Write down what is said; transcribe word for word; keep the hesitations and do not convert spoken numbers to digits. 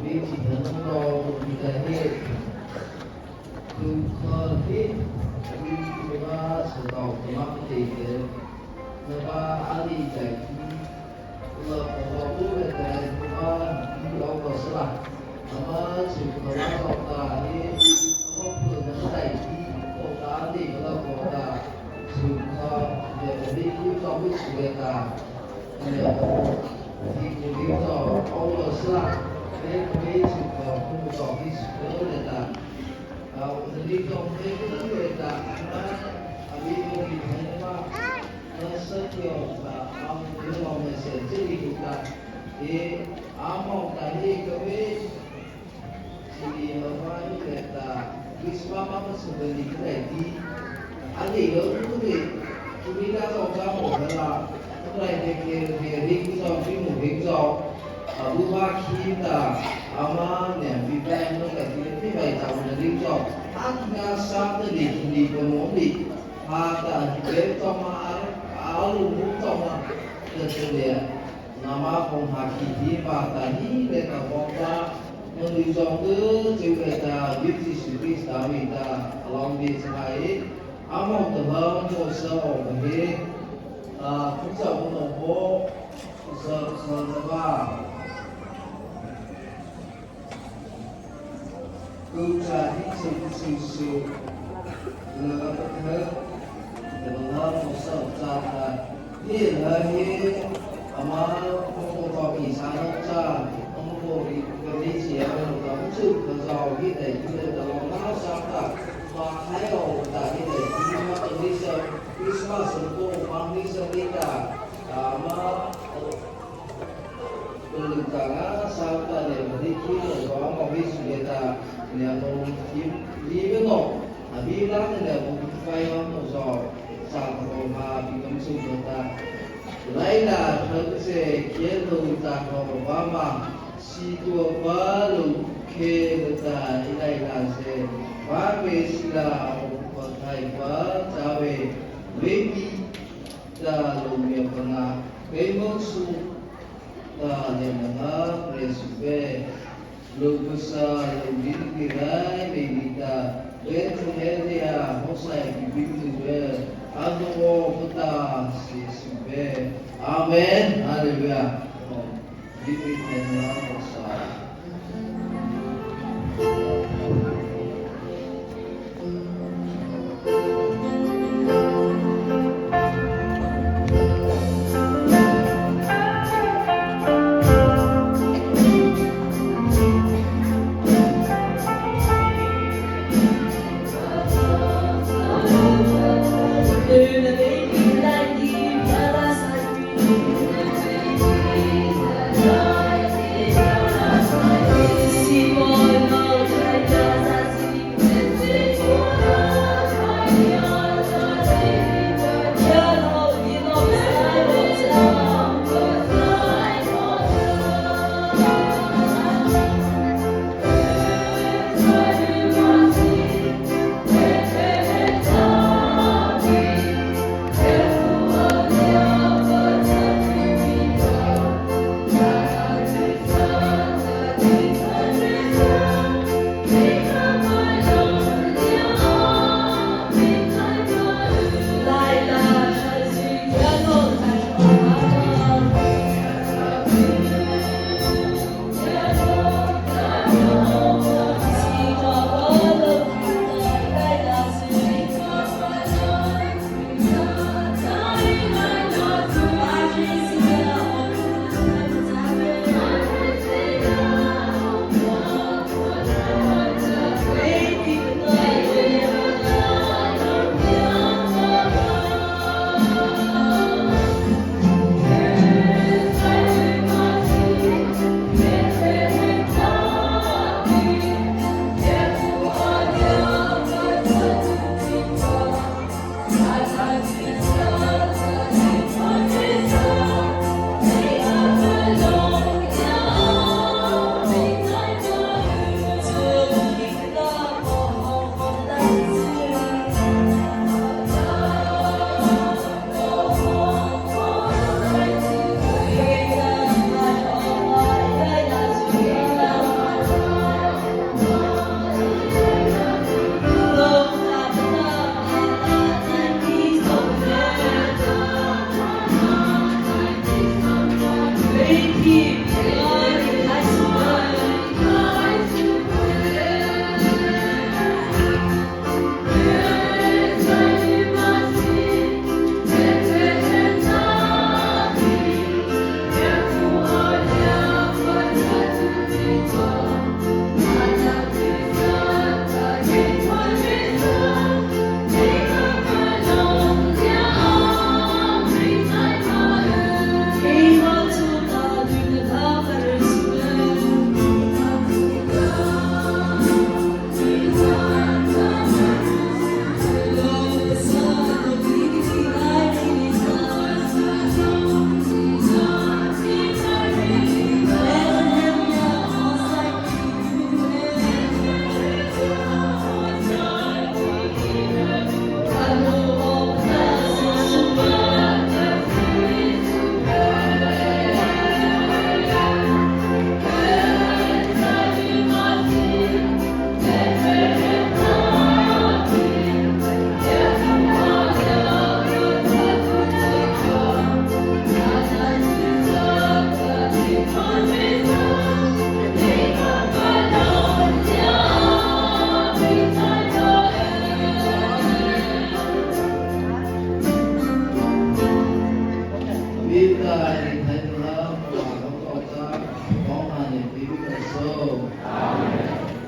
Ei chi thei no, ei ta he, tu kha he, tu kha sa tao kha ma te te, na ba a li tai ki, la ko ba bu le tai ko ba, ni lo ko sa la, ama chi ko la ko ta he, ko bu le na tai ki, ko ta ni ko la ko ta, chi ko le ni ki ko bu chi le ta. Sini lama ni le ta, Christmas mama sini ka dei ti. A dei lo tu dei. Tu ni ka zo ka mo ka la. Tu lai ke ke ke ring zo, ring mo ring zo. A bu ba ki ta. Ama ne bi bai mo ka ti ti bai ta mo ring zo. A ki na sa ta dei ki ni ko mo ni. Ha ta hi ke to ma a, a lu mu to ma. Ka te le. Nama kong ha ki hi ba ta hi le ta kong ta, ngi zong de, Jisu le ta, Jisu Krista mi ta, along di sa hai, among ta ba, mo sa o he, a, ku sa mo no ho, sa, sa, sa ba. Ku cha hi su su su. Na ka ka. Na ka ka ko sa cha ta. Hi la hi. Ama ko ko to ki sa na cha. Ama ko ri ka ri si ya ko ta. Chu ka za hi dai ki da la na sa ta. Ma hai o ta hi dai ki ma ka ri sa. Christmas ko ma ri sa ki ta. Ama Tui ta ngâ, Sâtâ lei mari ki no zo, ama bi su lei ta, ngiapâ kim li no, a bi la ne le bu fai no zo, sa ko ma bi kam su lei ta. Lai la thak se, kei lo ta ko ba ma, si tua ba lo ke lo ta, i lai la se, ba pe si la, o ko thai ba, ta ve, ve bi, ta lo ngiapâ na, ve mo su, ta le na ngâ, pre su ve. Lo pasa, lo bin ki rai, ve bi ta, ve tu he dia, mo sai ki bin tu ve, a do o ko ta, si su ve. Amen. Hallelujah. Bin ki te na ko sa.